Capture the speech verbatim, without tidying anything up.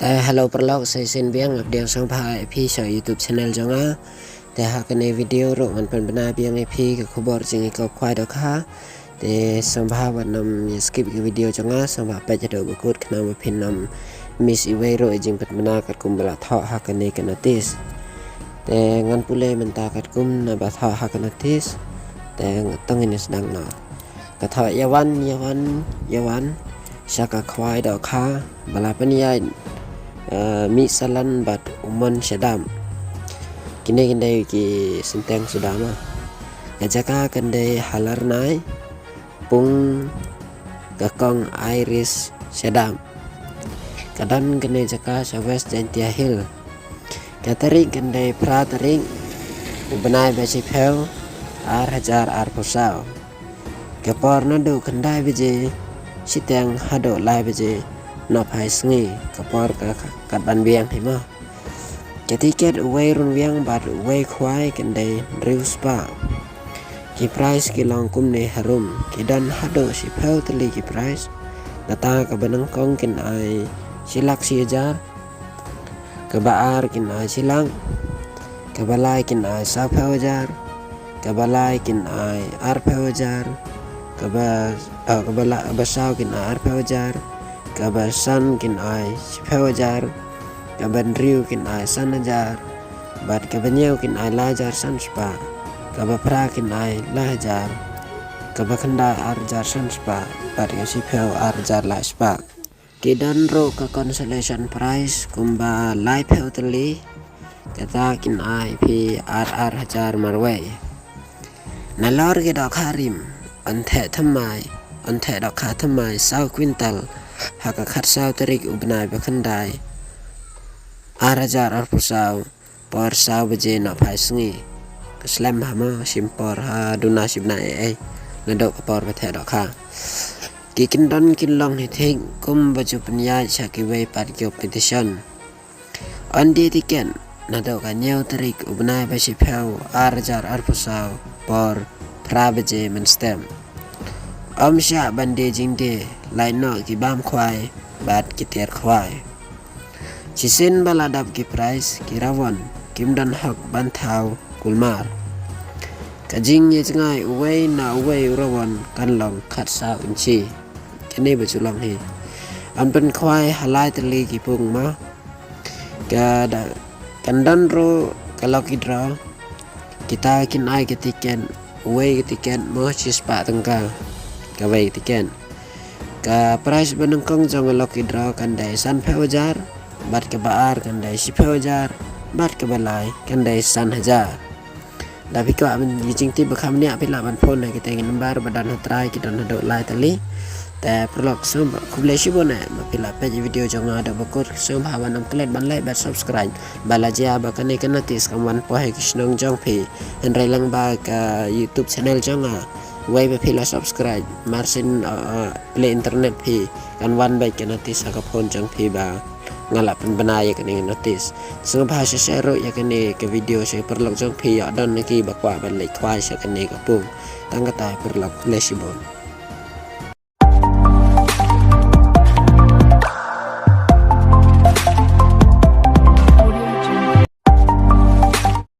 Eh, hello paralok, sa shisien biang nga pdiang sngewbha ïa phi sha YouTube channel jong nga. Te ha kane video ruh ngan pynbna biang ïa phi ka khubor jong ka khwai dohkha. Te sngewbha wat nym ïa skip ka video jong nga, sngewbha peit haduh ba kut khnang ba phin nym miss iwei ruh i jingpynbna katkum ba la thoh ha kane ka notice. Te ngan pule mynta katkum na ba thoh ha ka notice. Te nga tong ïa sdang na. Ka thoh ïa wan, ïa wan, ïa wan sha ka khwai dohkha ba la pynïaid, eh, mih salan bad u mon shadap. Kine kin dei ki synteng suda ma. Ka jaka kan dei ha Larnai, pung ka kong Iris shadap. Ka don kane jaka sha West Jaintia Hill. Ka tarik kan dei phra tarik u bnai ba shiphew, ar hajar arphew saw. Ka por naduh khyndai baje shiteng haduh lai baje nohphai sngi, ka por ka, ka, kat ban biang hi mo. Ka tiket uwei runwiang bad uwei khwai kan dei hynriew spah. Ki price ki long kumne harum, ki don haduh shiphew tylli ki price. Kata kaba nyngkong kin ai shi lak shi hajar, kaba ar kin ai shi lak, kaba lai kin ai sawphew hajar, kaba lai kin ai arphew hajar, kaba, eh, kaba la, kaba saw kin ai arphew hajar, kaba san kin ai shiphew hajar, kaba hynriew kin ai san hajar, bad kaba hynñiew kin ai lai hajar san spah, kaba phra kin ai lai hajar, kaba khyndai ar hajar san spah, bad ka shiphew ar hajar lai spah. Ki don ruh ka consolation prize kumba laiphew tylli, kata kin ai phi ar ar hajar marwei. Nalor ki dohkha rim, yn theh thymmai, yn theh dohkha thymmai saw kwintal ha ka khatsaw tarik u bnai ba khyndai, ar hajar arphew saw, por saw baje nohphai sngi. Ka slem ha mo, shim por ha duna shi bnai ei ei. Naduh ka por ba theh dohkha. Ki kyndon kin long hi thik kumba ju pynïaid sha kiwei pat ki competition. Yn die tiket naduh ka hynñiew tarik u bnai ba shiphew, ar hajar arphew saw, por phra baje mynstep. Ym shah ban die jingdie, lait noh ki bam khwai bad ki tiar khwai. Shisien ba la dap ki prize, ki rawon kim don hok ban thaw kulmar. Ka jingïajngai uwei na uwei u rawon kan long khatsaw inchi. Kane ba ju long hi. Yn pynkhwai ha lai tylli ki pung mo. Ka da, kan don ruh ka lucky draw. Kita kin ai ka tiket, uwei ka tiket mo shispah tyngka. Kawei ka tiket. Ka prize ba nyngkong jong ka lucky draw kan dei sanphew hajar, bad kaba ar kan dei shiphew hajar, bad kaba lai kan dei san hajar. Lada phi kwah ban ïoh jingtip ba kham bniah, phi lah ban phone ha kita ki number ba don ha trai, ki don haduh lai tylli. Te paralok, sngewbha khublei shibun eh ba phi la peit ïa video jong nga haduh ba kut. Sngewbha ban ym klet ban like bad subscribe, ba la jia ba kane ka notice kam wan poi ha ki shnong jong phi. Hynrei lyngba ka YouTube channel jong nga, wei ba phi la subscribe, marsien, uh, uh, plie internet phi, kan wan beit ka notice ha ka phone jong phi ba nga la pynbna ïa kane ka notice. Sngewbha share ruh ïa kane ka video sha ki paralok jong phi, ïoh don na ki ba kwah ban leit khwai sha kane ka pung. Tang kata paralok, khublei shibun.